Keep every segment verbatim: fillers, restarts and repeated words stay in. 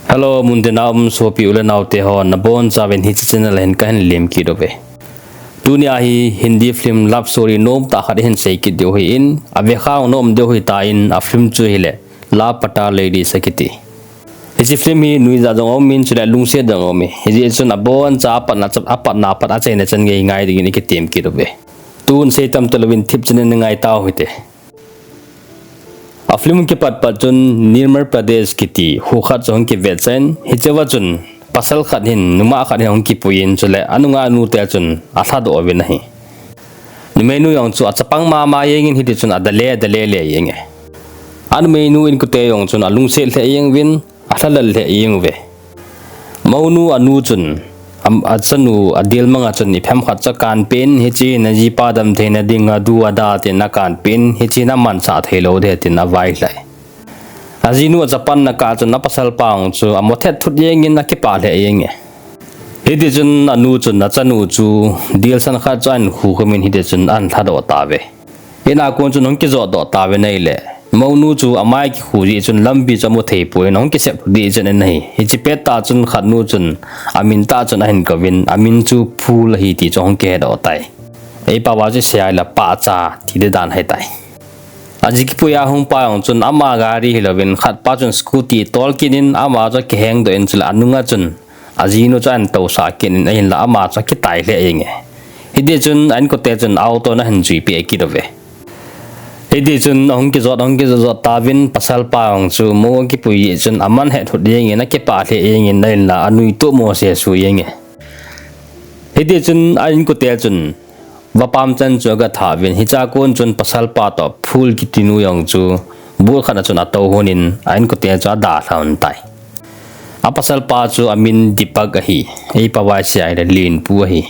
Hello, muntina um sopi u le nao te ho, nabonchauvin hiche channel a hin kahin lemkit uve. Tunia hi Hindi film love story nomtah khat ihin seikit diu ahin, avekha nom diu ahitan, a film chu hile Laapataa Ladies akiti. Hiche film hi nuijat jong aumin, chule lungset jong aume. Hijeh chun aboncha apatna, apatna pat achaina chan gei ngai dingin ikitem kit uve. Tun seitam talouvin thipchan in ngai tau hite. A film kipat pat chun Nirmal Pradesh kiti kho khat chu hung kivetsah in, hichea chun pasal khat hin, nungah khat hin hung kipuiyin, chule anungah nute chun alhadoh uvin ahi. Numeinu jong chu achapang mama jengin hitichun adale, adale le jenge. Anumeinu inkote jong chun alungset lheh jeng uvin, alhalal lheh jeng uve. Mounu anu chun, am, achanu adilmang a chun iphem khat chu akanpen, hiche najipa damtheina dinga du ada tin akanpen, hiche naman sah theilou ding tin availhai. Ajinu achapanna kah chun apasal pa jong chu amothet thut jengin akipah lheh jenge. Hitichun anu chun achanu chu dilsan khat chu ahin khu khumin hitichun ahin lhadoh tauve. Ina kon chun hung kijotdoh tauvin ahile, mounu chu amai kikhu jeh chun lampi chu amu thei pon hung kisep lhut jeh chun ahi. Hiche pettah chun khatnu chun amin tah chun ahin kouvin, amin chu Phul ahi ti chu hung kihedoh tai. Eipao a chu seihai le pahcha ti ding dan ahitai. Aji kipui a hung pa jong chun ama gari hilouvin khatpa chun scooty tolkit in ama chu akihengdoh in chule anunga chun ajinu chu ahin tousah kit in ahinla ama chu akitai lheh jenge. Hitichun a inkote chun auto in ahin juipeh kit uve. Hitichun ahung kijot, ahung kijot jot tauvin pasal pa jong chu mou akipui jeh chun aman hethut jengin akipah lheh jengin ahinla anuitoh mo sesu jenge. Hitichun a inkote chun vapam chan chu agatha uvin, hichea kon chun pasal pa toh Phul kitinu jong chu bul khat a chun atou lhonin a inkote chu adalha lhon tai. Apasal pa chu amin Deepak ahi, eipao a seihai le Lenpu ahi.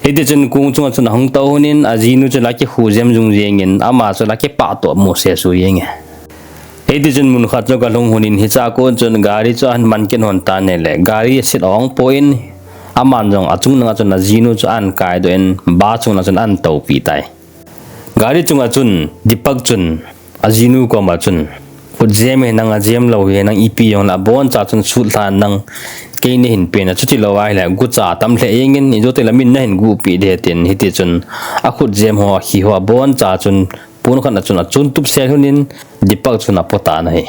Hitichun kong chunga chun ahung tou lhonin ajinu chu la kikhu jem jung jengin ama chu la kipah toh mo sesu jenge. Hitichun mun khat chu agalhung lhonin hichea kon chun gari chu ahin man kit lhon tan ahile, gari aset ong pon, aman jong achung langa chun ajinu chu ahin kaidoh in bus chunga chun ahin toupi tai. Gari chunga chun Deepak chun ajinu koma chun, khut jem hinam, ajem lou hinam, ipi jongle aboncha chun sutlha in lang, kei neihin pen a, chuti lou ahile gucha atam lheh jengin, ijotile min nahin guhpeh ding tin, hitichun akhut jem ho, akhi ho aboncha chun pon khat a chun achun tupsel lhonin Deepak chun apo tan ahi.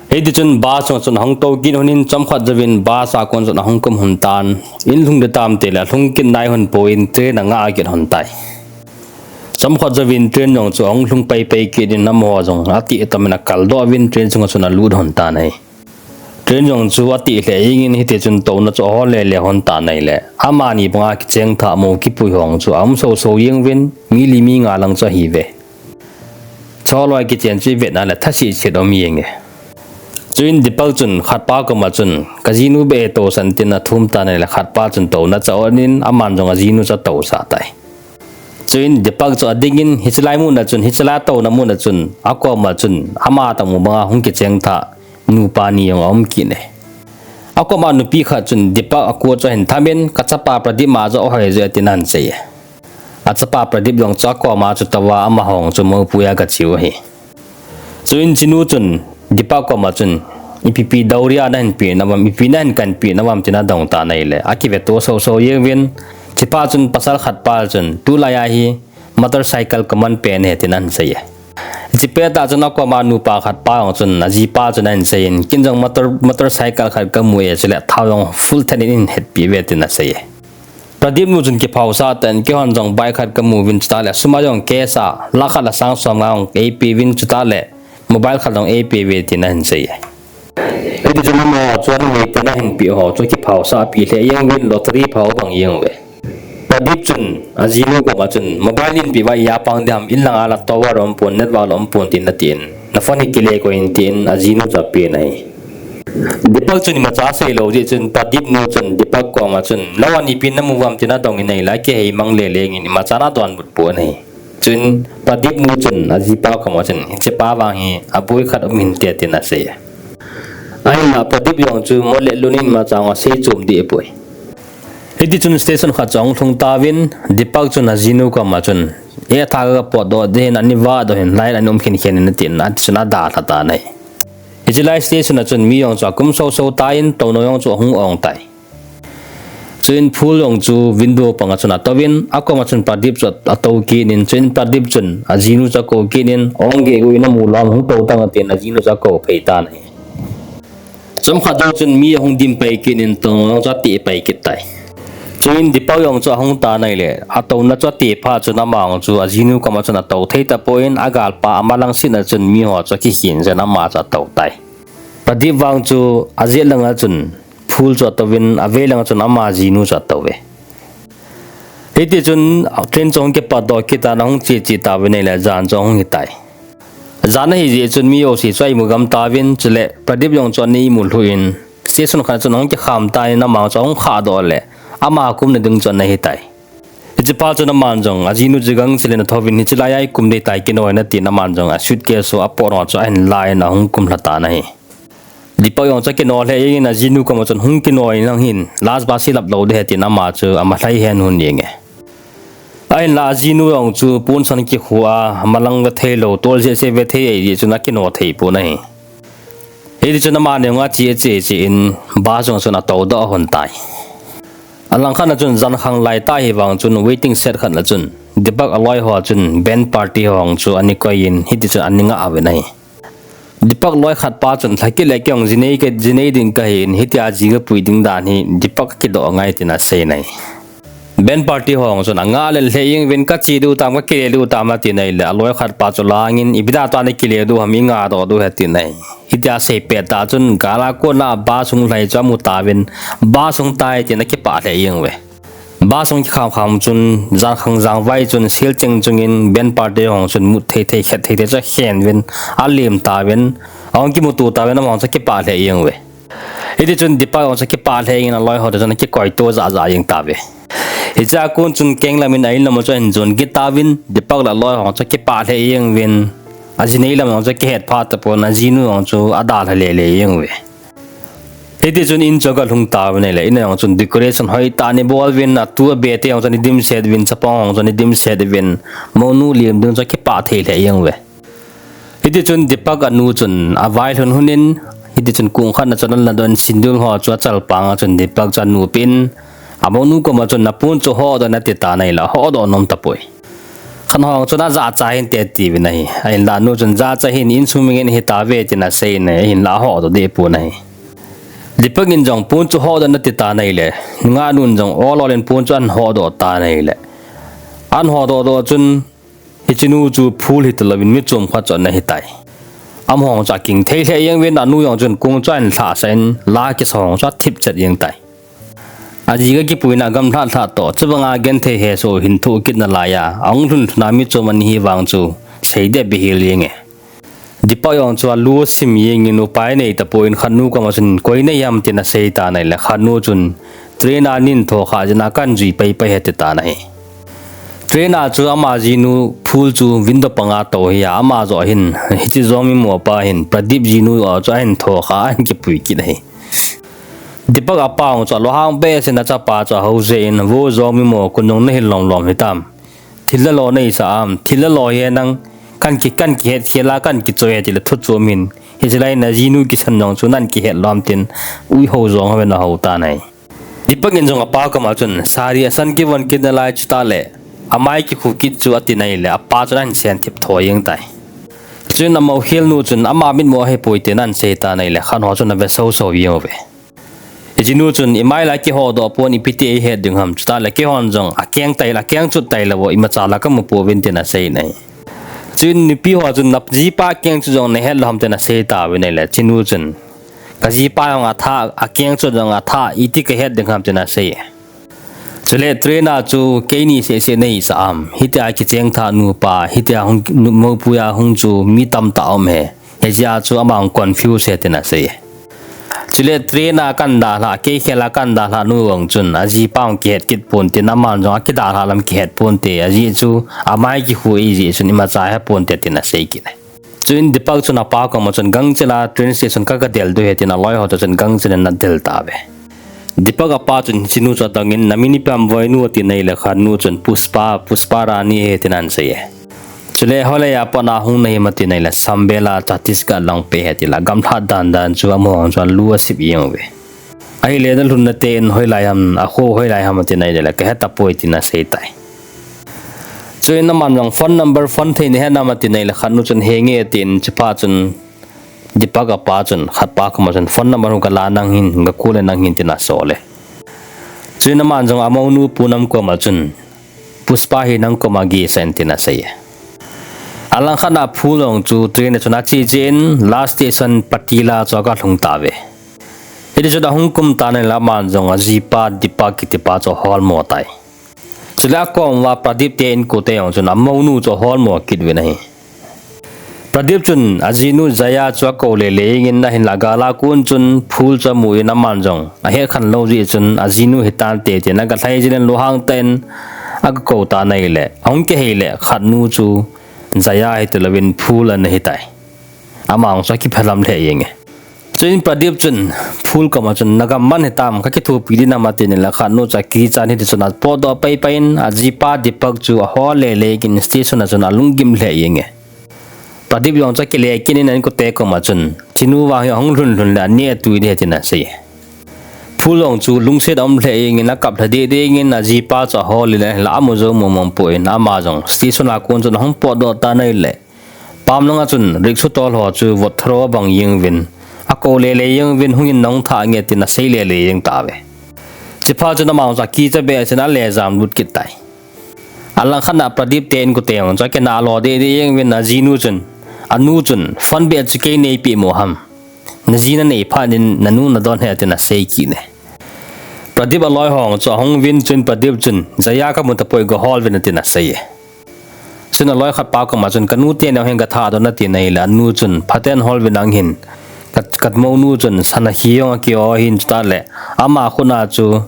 Hitichun bus chunga chun ahung tou kit lhonin chomkhat jouvin bus a kon chun ahung kum lhon tan, in lhung ding tam tile alhung kit nai lhon pon train angah kit lhon tai. Chomkhat jouvin train jong chu ahung lhung paipai kit in amaho jong atih tomin akaldoh uvin train chunga chun alut lhon tan ahi. Train jong chu atih lheh jengin hitichun touna chu ahol lele lhon tan ahile, amani banga kichengtha mou kipui ho chu aum soso jeng uvin mi li mi nga lang chu ahiuve. Chulai kichen chu ivetna le thase chet um jenge. Chuin Deepak chun khatpa koma chun, kajinu beh tousan tin athum tan ahile khatpa chun touna chu a-on in aman jong ajinu chu atousah tai. Chuin Deepak chu adingin hichelai muna chun, hichelai touna muna chun akoma chun ama toh mu banga hung kichengtha nupa ni jong aum kit e. Akoma nupi khat chun Deepak akot chu ahin thamin, kachapa Pradeep ma chu ahoi joh e tin ahin sei e. Achapa Pradeep jong chu akoma chu atouva amaho chu moupui a gache u ahi. Chuin chinu chun Deepak koma chun, ipi pi dowry a nahin peh nauvam, ipi nahin kanpeh nauvam tin adong tan ahile, akiveto soso jeng uvin, chuphat chun pasal khatpa chun, tulai a hi motorcycle kaman pen e tin ahin sei e. Hiche pettah chun akoma nupa khatpa jong chun ajipa chun ahin seiyin, ken jong motor, motorcycle khat kamu e, chule thao jong full tank in eihin hetpeh uve tin asei e. Pradeep nu chun kiphaosah tah in, keihon jong bike khat kamu uvin, chutah le sum a jong cash a lakh khat le sang som nga jong eipe uvin, chutah le mobile khat jong eipe uve tin ahin sei e. Hitichun amaho chu anumeiten ahin peh ho chu kiphaosah pi lheh jeng uvin, lottery phao bang jeng uve. Pradeep chun ajinu koma chun, mobile neipe uva ija pang ding ham, in langa la tower umpon, network la umpon tin natin, na phone hi kile koi in tin ajinu chu apen ahi. Deepak chun imacha asei lou jeh chun Pradeep nu chun Deepak koma chun, nao a ipi namu uvam tin adongin ahile, akihei mang lele jengin imacha ana donbut pon ahi. Chuin Pradeep nu chun ajipa koma chun, hichepa vang hi aboi khat um hinte tin asei e. Ahinla Pradeep jong chu mo le lungin imacha asei chom deh poi. Hitichun station khat chu ahung lhung tauvin, Deepak chun ajinu koma chun, e, tha kapotdoh ding ahin, ani vahdoh in, hilai a ani um khenkhen in atin, atichun adalha tan ahi. Hiche lai station a chun mi jong chu akum soso tan, touna jong chu ahung ong tai. Chuin Phul jong chu window panga chun atouvin, akoma chun Pradip chu atou kit in, chuin Pradip chun ajinu chu akou kit in, ong geh guin amu lom hung tou tan atin ajinu chu akou phei tan ahi. Chomkhat dang chun mi ahung dim pai kit in, touna jong chu ateh pai kit tai. Chuin Deepak jong chu ahung tan ahile, atouna chu ateh phat chun ama jong chu ajinu koma chun atou thei tapon, agalpa amalang sitna chun miho chu akikhin jeng in ama chu atou tai. Pradip vang chu ajet langa chun Phul chu atouvin, avei langa chun ama jinu chu atouve. Hitichun train chu ahung kipatdoh kit tan, ahung che che tauvin ahile jan chu ahung hitai. Jan ahi jeh chun mi jouse chu a-imu gam tauvin, chule Pradip jong chu ana imu lhuh in, station khat chun ahung kikham tan, ama chu ahung khahdoh le, ama kumna ding chu ana hitai. Hiche phat chun aman jong ajinu chu gangchel in athouvin, hiche laiya ikum ding tai kinoi in atin, aman jong a suitcase ho apot ho chu ahin lan ahung kum lha tan ahi. Deepak jong chu akino lheh jengin ajinu koma chun hung kinoi in lang hin, last bus hi lap lou ding ahi tin ama chu ama lhai hen hung jenge. Ahinla ajinu jong chu pon san kikhu a, amalang ve thei lou, tol jeh jeh ve thei ahi jeh chun akino thei pon ahi. Hitichun ama nunga che che che in bus jong chun atoudoh lhon tai. Alangkhat na chun jankhang lai tah hi vang chun waiting shed khat na chun Deepak aloi ho chun band party ho jong chu ana koi in hitichun ana ngah uvin ahi. Deepak loi khat pa chun, lhakit le kei jong jinei ka, jinei ding kahin, hitia ji kapui ding dan hi Deepak kidoh ngai tin asei nai. Band party ho jong chun angah lel lheh jeng uvin, kache diu tam, kakile diu tam ati nai le, aloi khat pa chu langin, ipi dia tah a nakile diu ham, ingah doh diu ahi ati nai. Hitia asei pet tah chun, gal a kona bus hung lhai chu amu tauvin, bus hung tai tin akipah lheh jeng uve. Bus hung kikham kham chun, jankhang jangvai chun, sel cheng chungin, band party ho jong chun, mut thei thei, khet thei thei chu akhen uvin, alem tauvin, ahung kimuto tauvin, ama jong chu akipah lheh jeng uve. Hitichun Deepak jong chu akipah lheh jengin aloi ho toh chun akikoito jah jah jeng tauve. Hichea kon chun keng lamin a-in lam chu ahin jon kit tauvin, Deepak le aloi ho jong chu akipah lheh jeng uvin, ajinei lam jong chu akihet phat tapon, ajinu jong chu adalha le le jeng uve. Hitichun in chu agalhung tauvin ahile, in a jong chun decoration hoitah ana bol uvin, atu abe te jong chu ana dimset uvin, chapang ho jong chu ana dimset uvin, mounu lem ding chu akipah thei lheh jeng uve. Hitichun Deepak anu chun availhun hun in, hitichun kong khat na chun alandoh in sindoor ho chu achal panga chun Deepak chu anu pen, amounu koma chun napon chu hodoh in ati tan ahile, hodoh nom tapoi. Khat ho chun ajahcha hinte atiuvin ahi. Ahinla anu chun jahcha hih in, insung mingin hitauve tin asei in ahi, ahinla ahodoh deh pon ahi. Deepak in jong pon chu hodoh in ati tan ahile, nungah nun jong ol ol in pon chu ahin hodoh tan ahile, ahin hodoh doh chun, hichenu chu Phul hitalouvin mi chom khat chu ana hitai. Amaho chu aking thei lheh jeng uvin, anu jong chun kong chu ahin lhahsah in, la kisa ho chu athip chet jeng tai. Aji kakipuina gamlhat lhat toh, chubanga genthei hesoh hin thoh kit nalaiya, ahung lhun lhun a mi chom ana hi vang chu, seideh behel jenge. Deepak jong chu alu asim jengin upai nei tapon khatnu koma chun koi nahi ham tin asei tan ahile khatnu chun train a neitho kha jeh in kahin jui pai pai ahi ati tan ahi. Train a chu ama jinu Phul chu window panga tou hi a, ama joh hin hiche jong mimo pa hin Pradip jinu joh chu ahin tho kha ahin kipui kit ahi. Deepak apa jong chu alunghang behseh in achapa chu ahou jeh in, vo jong mimo, kon jong nahin lom lom hitam. Thil le lo nahisah am, thil le lo hi nang kahin ki, kahin kihet khel a kahin kichoi e tile thu chom in. Hiche lai najinu kisan jong chu nahin kihet lom tin, uihou jong uvin ahou tan ahi. Deepak in jong apa koma chun, sari asan kivon kit nalai chutah le, amai kikhu kit chu ati nai le, apa chun ahin sen thip tho jeng tai. Chuin amau khelnu chun, ama mitmu ahipoi tin ahin sei tan ahile, khat ho chun ave soso jeng uve. Hichenu chun, imai la kihodoh pon ipi ti eihet ding ham, chutah le keihon jong akeng tai la, akeng chut tai lou, imacha la kamu pouvin tin asei nai. Chuin nupi ho chun, najipa keng chut jong nahet lou ham tin asei tauvin ahile, chenu chun, kajipa jong atha, akeng chut jong atha, iti kahet ding ham tin asei. Chule train a chu keini seh seh nahisah am, hitia kicheng tha nupa, hitia hung, nu, mopuia hung chu mi tamtah aum e. Hijeh a chu ama confuse e tin asei. Chule train a kahin dalhah, kei khel a kahin dalhah nu jong chun, ajipa jong kihet kit pon tin, aman jong akidalhah lam kihet ponte, ajeh chu amai kikhu ahi jeh chun imacha ahe ponte tin asei kit e. Chuin Deepak chun apa koma chun gangchel a train station ka, kadel diu ahi tin aloi ho toh chun gangchel in adel tauve. Deepak apa chun hichenu chu adongin, namin ipi ham voinu ati nai le khatnu chun Pushpa, Pushpa Rani ahi tin ahin sei e. Chule hoilai a pat a hung nahim atin ahile, Sambela Chhattisgarh lang peh ahi tile, gamlha dan dan chu amaho chu alu asip jeng uve. Ahile nalhunna te in hoilai ham, akho hoilai ham atin ahile, kahe tapoi tin asei tai. Chuin aman jong phone number, phone thei nahet nam atin ahile, khatnu chun henge tin, chuphat chun Deepak apa chun khatpa koma chun phone number hung kala nang hin, hung kacall le nang hin tin asol e. Chuin aman jong amounu Poonam koma chun, Pushpa hi nang koma gisa in tin asei e. Alangkhat a Phul jong chu train a chun ache chen, last station Patila chu agalhung tauve. Hiti chun ahung kum tan ahile aman jong ajipa Deepak kitipa chu aholmo tai. Chule akom uva Pradeep te inkote jong chun amounu chu aholmo kit uvin ahi. Pradeep chun ajinu Jaya chu akou lele jengin, ahinla gala kon chun Phul chu amun aman jong ahetkhen lou jeh chun ajinu hitante tin agalhai jin, lunghang tah in agakou tan ahile, ahung kihei le khatnu chu Jaya hitilouvin Phul ana hitai. Ama jong chu akiphalam lheh jenge. Chuin Pradeep chun Phul koma chun, nagam man hitam, kakithopi ding ham atin ahile, khatnu chu akichat in hiti chun apotdoh paipai in, ajipa Deepak chu ahol lele jengin station a chun alunggim lheh jenge. Pradeep jong chu akile kit in inkote koma chun, chinu vang hi ahung lhun lhun le aneh atui ding ahi tin asei. Phul jong chu lungset aum lheh jengin, akap lha deh deh jengin, ajipa chu ahol in ahile amu jou mong mong poi in, ama jong station a kon chun ahung potdoh tan ahile, pam langa chun rickshaw tol ho chu vot tharo abang jeng uvin, akou lele jeng uvin, hungin nahung thah nge tin asei lele jeng tauve. Chuphat chun ama jong chu akicha behseh in ale jam lut kit tai. Alangkhat a Pradeep te inkote jong chu akinah lo deh deh jeng uvin, ajinu chun, anu chun, phone beh chu kei neipeh mo ham, naji nanei phat in nanu nadon hih e tin asei kit e. Pradeep aloi ho jong chu ahung uvin, chuin Pradeep chun, Jaya kamu tapoi, gahol uvin atin asei e. Chuin aloi khatpa koma chun, kanu teni jong hin gathah doh in atin ahile, anu chun, phaten hol uvin nang hin, ka, kamounu chun sana hi jong akiho ahin, chutah le ama khut a chu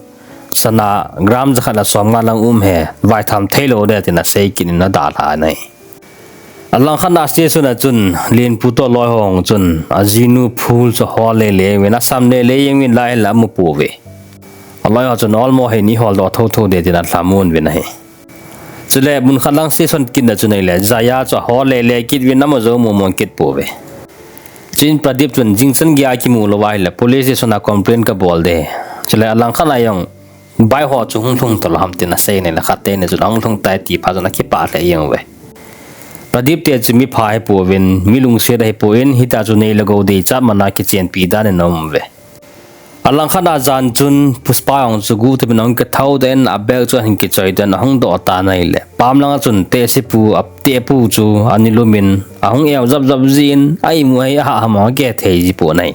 sana gram jakhat le somnga lang um e, vaitham theilou ding tin asei kit in adalhan ahi. Alangkhat a station a chun Lenpu toh loi ho jong chun ajinu Phul chu ahol lele uvin, asam lele jeng uvin, lai hile amu pouve. Aloi ho chun olmo hin eiholdoh thotho ding tin alhamon uvin ahi. Chule mun khat lang station kit na chun ahile, Jaya chu ahol lele kit uvin, amu jou mong mong kit pouve. Chuin Pradeep chun jingchan geiya kimu louva ahile police station a complaint kabol ding. Chule alangkhat a jong bike ho chu hung lhung talou ham tin asei in ahile, khat teni chun ahung lhung tai ti phat chun akipah lheh jeng uve. Pradeep te chu mipha ahipouvin, mi lungset ahipoi in, hitia chu nei le gou deichat man a kichenpi dan in aum uve. Alangkhat a jan chun Pushpa jong chu guhthim in ahung kithoudoh in, abag chu ahin kichoidoh in ahung doh tan ahile, pam langa chun tehsepu, atehpu chu ana lum in ahung eu jap jap jin, a imu hi ahah ham jong akihethei ji pon ahi.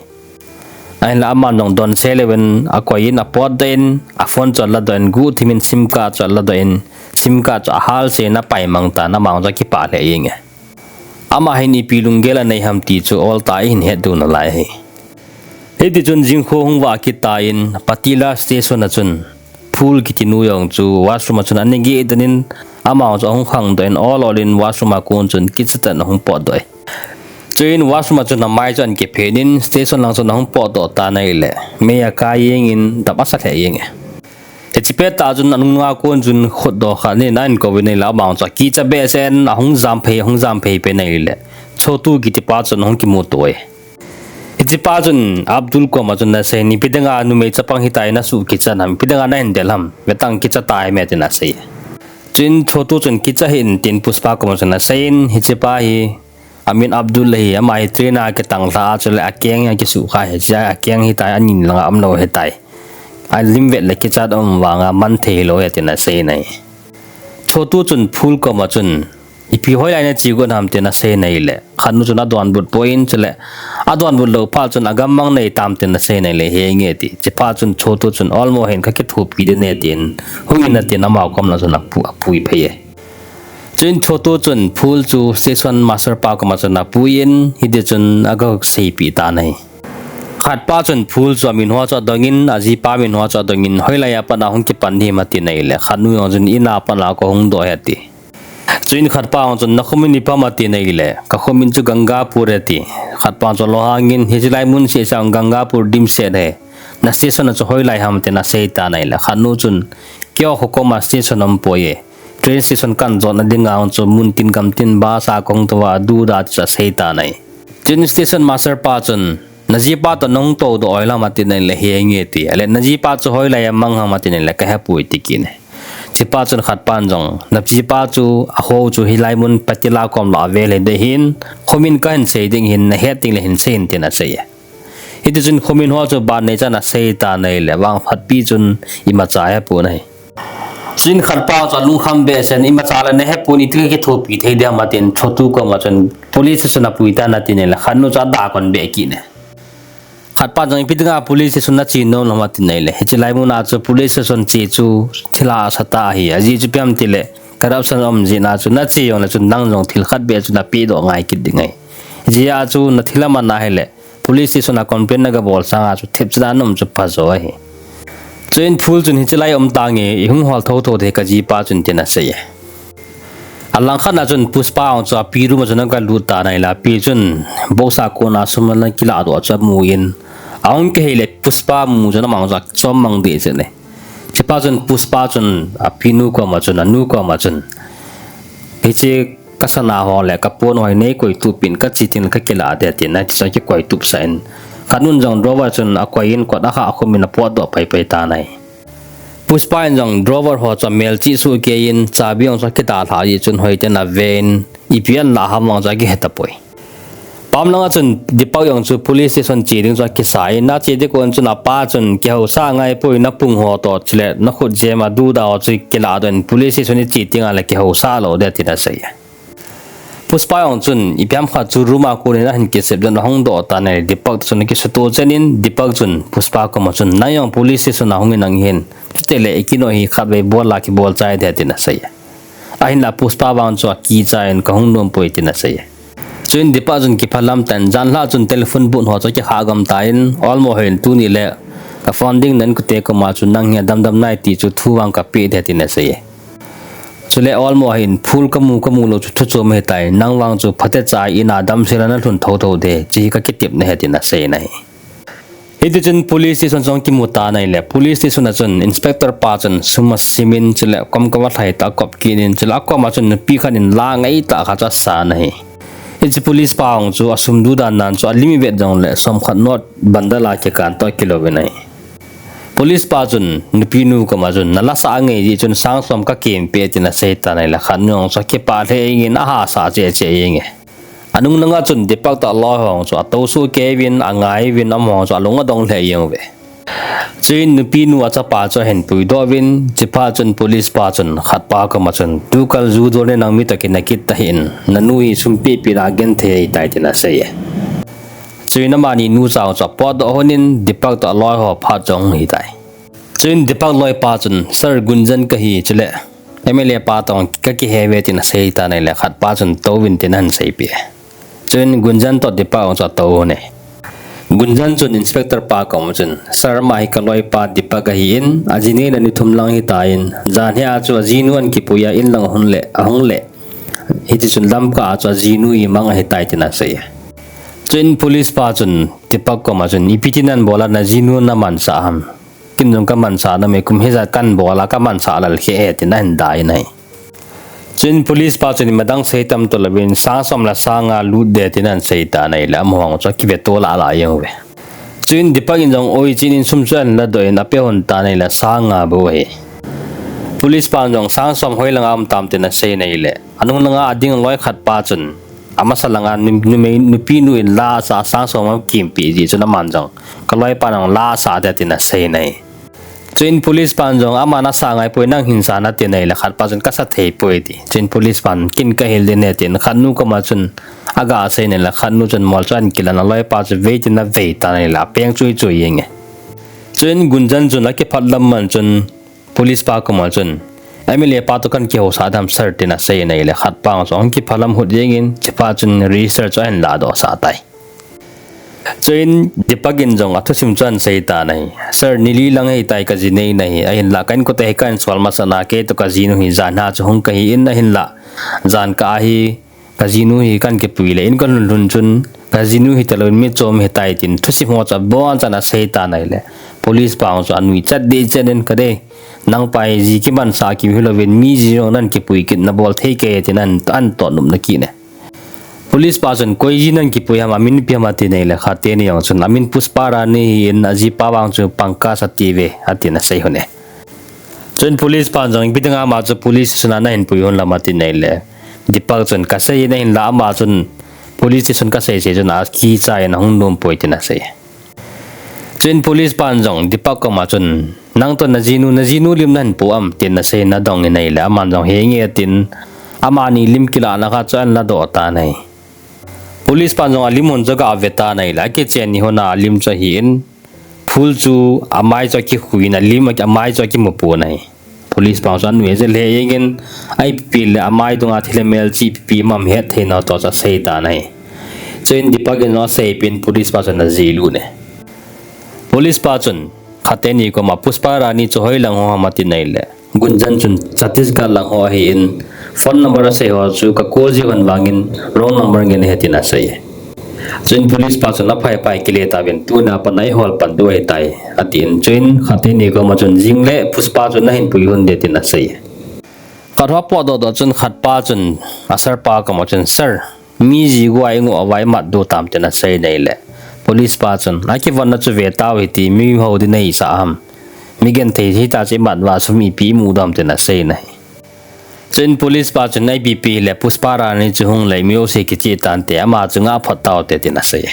Ahinla aman jong donse louvin akoi in apotdoh in, aphone chu aladoh in, guhthim in sim card chu aladoh in, sim card chu ahalse in apaimang tan, ama jong chu akipah lheh jenge. Ama hin ipi lunggel anei ham ti chu oltah a ihin hetdoh nalai ahi. Hitichun jingkho hung vah kit tan, Patila station a chun Phul kitinu jong chu washroom a chun ana geh den in, ama jong chu ahung khangdoh in, ol ol in washroom a kon chun kicha tah in ahung potdoh e. Chuin washroom a chun amai chu ana kiphet in, station lang chun ahung potdoh tan ahile, mei akai jengin dap asa lheh jenge. Hiche pettah chun anunga kon chun khutdoh khat in ahin kouvin ahile, ama jong chu akicha behseh in ahung jamphei, ahung jamphei pen ahile, Chotu kitipa chun ahung kimuto e. Hichepa chun Abdul koma chun anaseiyin, ipi dinga numei chapang hitia nasuh kichan ham, ipi dinga nahin del ham, vetan kicha tai me tin anasei. Chuin Chotu chun kicha hih in tin Pushpa koma chun anaseiyin, hichepa hi amin Abdul ahi, ama hi train a kitanglha a chule akeng hi akisuhkhah ahi, hichea akeng hitia anin langa umlou ahitai. Alim vet le kichat um vanga manthei hilou ahi tin anaseiyin ahi. Chotu chun Phul koma chun, ipi hoilai nache got ham tin anaseiyin ahile, khatnu chun adonbut poi in chule, adonbut lou phat chun agammang neitam tin anaseiyin ahile, henge ati. Hichephat chun Chotu chun, olmo hin kakithopi ding e tin, hungin atin ama komlang chun apu, apui phei e. Chuin Chotu chun Phul chu station master pa koma chun apuiyin, hitichun agaseipeh tan ahi. Khatpa chun Phul chu aminho chu adongin, ajipa minho chu adongin, hoilai a pat a hung kipan ding ham atin ahile, khatnu jong chun in a pat a kahung doh ahi ati. Chuin khatpa jong chun nakhomin ipi ham atin ahile, kakhomin chu Gangapur ahi ati. Khatpa chu lohangin, hichelai mun sehseh a Gangapur dimset ahi. Na station a chu hoilai ham tin anasei tan ahile, khatnu chun, keiho kho koma station aumpoi e. train station kan jotna dinga chu muntin gamtin bus a kahung touva, aduda chu asei tan ahi. Chuin station master pa chun, "Najipa toh nahung toudoh hoi lam," atin ahile, "Henge," ati. Ahile, "Najipa chu hoilai a mang ham?" atin ahile, "Kahepoi," ati kit e. Chupa chun khatpan jong, "Najipa chu aho chu hilai mun Patila kom lah a avel hiding ahin, khomin kahin sei ding ahin, nahet ding le hin sei in," tin asei e. Hitichun khomin ho chu ban neichan asei tan ahile, vangphatpi chun imacha ahepon ahi. Chuin khatpa chu alungkham behseh in, "Imacha le nahepon, iti kithopi thei dem?" atin, Chotu koma chun, "Police station a pui tan," atin ahile, khatnu chu adakon be kit e. Khatpa jong, "Ipi dinga police station nache nom lou ham?" atin ahile, "Hiche lai muna chu police station che chu thil hahsa tah ahi. Ajeh chu ipi ham itile, corruption aum jeh a chu nache jongle chun nang jong thil khat beh chu napehdoh ngai kit ding ahi. Hijeh a chu nathil aman ahile, police station a complain nagabol sanga chu thipchan a naum chu phajo ahi." Chuin Phul chun, "Hiche lai um tange, ihung hol thotho ding kajipa chun," tin asei e. Alangkhat a chun Pushpa jong chu api room a chun agalut tan ahile, api chun box a kona sum ana kilahdoh chu amun, ahung kihei le Pushpa mu chun amang jong achom mang deh jeng e. Chupa chun Pushpa chun apinu koma chun, anu koma chun, "Hiche kasana ho le kapon ho hi neikoitup in, kache tengle kakilah ding," atin, hitichun akikoitup sah in, khatnun jong drawer chun akoiyin kot akhah khum in apotdoh paipai tan ahi. Pushpa in jong drawer ho chu amelchih sohkei in, chabi jong chu akidalhah jeh chun hoiten avein, ipi ahin lah ham vang chu akihe tapoi. Pam langa chun Deepak jong chu police station che ding chu akisa in, ache ding kon chun apa chun, "Kihousa ngai poi, napung ho toh chule nakhut jem aduda ho chu kilahdoh in, police station iche tengle kihousa lou ding," atin asei e. Pushpa jong chun ipi ham khat chu room a konin ahin kisep jeh in ahung doh tan ahile, Deepak chun akisutoh chen in, Deepak chun Pushpa koma chun, "Nang jong police station a hung in nang hin, chutile ikinoh hi khatvei bol a kibol chai ding," atin asei e. Ahinla Pushpa vang chu akicha in, "Kahung nom poi," tin asei e. Chuin Deepak chun kiphalam tah in, janhi a chun telephone booth ho chu akikhah gam tan, olmo hon tuni le ka phone ding na inkote koma chu nang hi adam dam nai ti chu thu vang kapeh ding, tin asei e. Chule olmo hin, "Phul kamu, kamu lou chu thu chom ahitai, nang vang chu phatecha in a damsel a nalhun thotho ding, hiche hi kakitepna ahi," tin asei in ahi. Hitichun police station chu akimu tan ahile, police station a chun inspector pa chun sum asim in, chule kom kava lhai tah akop kit in, chule akoma chun nupi khat in la ngeitah khat chu asan ahi. Hiche police pa jong chu asum dudan nan chu alim ivet jongle somkhat note bundle a kikan toh kilou in ahi. Police pa chun nupinu koma chun, "Nala sah angei jeh chun sang som kakimpi e," tin asei tan ahile, khatnu jong chu akipah lheh jeng in ahahsa cheh cheh jeng e. Anung langa chun Deepak toh aloi ho jong chu atou sohkei uvin, angai uvin, amaho jong chu alung adong lheh jeng uve. Chuin nupinu achapa chu ahin puidoh uvin, chuphat chun police pa chun khatpa koma chun, "Tukal ju dol ni nang mi toh kinah kit tahih in, nanu hi sum pehpeh a genthei ahitai," tin asei e. Chuin amani nucha jong chu apotdoh lhon in, Deepak toh aloi ho phat jong ahitai. Chuin Deepak loipa chun, "Sir, Gunjan kahi, chule M L A pa toh kakihe uve," tin asei tan ahile, khatpa chun, "Touvin," tin ahin seipeh e. Chuin Gunjan toh Deepak jong chu atou lhon e. Gunjan chun inspector pa koma chun, "Sir, ama hi kaloipa Deepak ahin, ajinei le ni thum lang ahitan, janhi a chu ajinu ahin kipui a inlang ahung le, ahung le, hitichun lamkah a chu ajinu imang ahitai," tin asei e. Chuin police pa chun Deepak koma chun, "Ipi ti nabol a najinu namansah ham? Ken jong kamansah nom e, kum hijat kanbol a kamansah lel khe e," tin ahin dai in ahi. Chuin police pa chun imadang sei tam talouvin, "Sang som le sang nga lut ding," tin ahin sei tan ahile, amaho jong chu akive to lah lah jeng uve. Chuin Deepak in jong oi chin in sum chu ahin ladoh in ape lhon tan ahile, sang nga bou ahi. Police pan jong sang som hoilang a um tam tin asei in ahile, anung langa ading loi khat pa chun, amasa langa nu-, numei, nupinu in la asa sang som akimpi jeh chun aman jong, "Kaloipan jong la asa ding," tin asei in ahi. Chuin police pan jong, "Aman asa ngai poi, nang hin sa in," atin ahile, khatpa chun, "Kasa thei poi," ati. Chuin police pan, "Ken kahil ding e," tin khatnu koma chun aga sei in ahile, khatnu chun mol chu ahin kilan, aloipa chu vei tin avei tan ahile, apeng chui chui jeng e. Chuin Gunjan chun akiphat lam man chun police pa koma chun, "M L A pa toh kan kihousah dem sir," tin asei in ahile, khatpa jong chu ahung kiphalam hut jeng in, chuphat chun register chu ahin ladoh sah tai. Chuin Deepak in jong athusim chu ahin sei tan ahi. "Sir, ni li lang ahitai kajinei in ahi, ahinlah ka inkote hi kahin sol masat a, kei toh kajinu hi jan a chu hung kahi in, ahinlah jan kah a hi kajinu hi kahin kipui le in kalhun lhun chun kajinu hi talou in mi chom ahitai," tin thusim ho chu abonchan asei tan ahile, Police pa chu anui chat deh chat in, "Ka dei, nang pa hi ji kimansah keu hilouvin mi ji jong nan kipui kit, nabol thei kei," tin ahin, ahin toh nopna kit e. Police pa chun, "Koi ji nan kipui ham, amin ipi ham?" ati nai le, Khateni jong chun, "Amin Pushpa Rani ahin, ajipa vang chu Pankaj ati uve," atin asei lhon e. Chuin police pan jong, "Ipi dinga ama chu police station a nahin pui lhon lam?" ati nai le, Deepak chun, "Kasei nahin la, ama chun police station kasei sei chun akicha in ahung nom poi," tin asei. Chuin police pan jong Deepak koma chun, "Nang toh najinu, najinu lim nahin pu am?" tin asei, "Nadong in," ahi le, aman jong, "Henge," tin, amani lim kilahna khat chu ahin ladoh tan ahi. Police pan jong alim hon chu aga ve tan ahi le, akichen ni hon a alim chu ahin, phul chu amai chu akikhui in, alim amai chu akimu pon ahi. Police pan chu anui jel he in, a ipi le amai dunga thil le mel chi ipi ipi um ahet thei nau toh chu asei tan ahi. Chuin Deepak in jong asei peh in police pa chun ajih lut e. Police pa chun Khateni koma, "Pushpa Rani chu hoi lang ho ham?" ati nai le, Gunjan chun, "Chhattisgarh lang ho ahin, phone number asei ho chu ka call ji lhon vangin wrong number ngen ahi," tin asei. Chuin police pa chun, "Aphai, aphai, kile tauvin, tuna pat a eihol pan diu ahitai," atin. Chuin Khateni koma chun, "Jing le Pushpa chu nahin pui lhon ding," tin asei. Khat ho apotdoh doh chun khat pa chun a sir pa koma chun, "Sir, mi ji gua ingoh uva imat diu tam?" tin asei nai le, police pa chun, "Akivonna chu ve tau hite, mi hou ding nahisah ham? Mi genthei hita chu imat uva sum ipi imu diu ham?" tin asei nai. Chuin police pa chun, "A ipi ipi hile Pushpa Rani chu hung le mi jouse kichih tante, ama chu ngah phot taute," tin asei.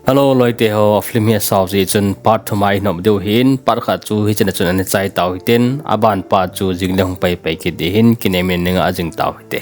Hello, loite ho, a film hi asao jeh chun part thum a ihin um diu ahin, part khat chu hichea chun ana chai tau hitin, aban part chu jing le hung paipai kit ding ahin, kinem in nei ngah jing tau hite.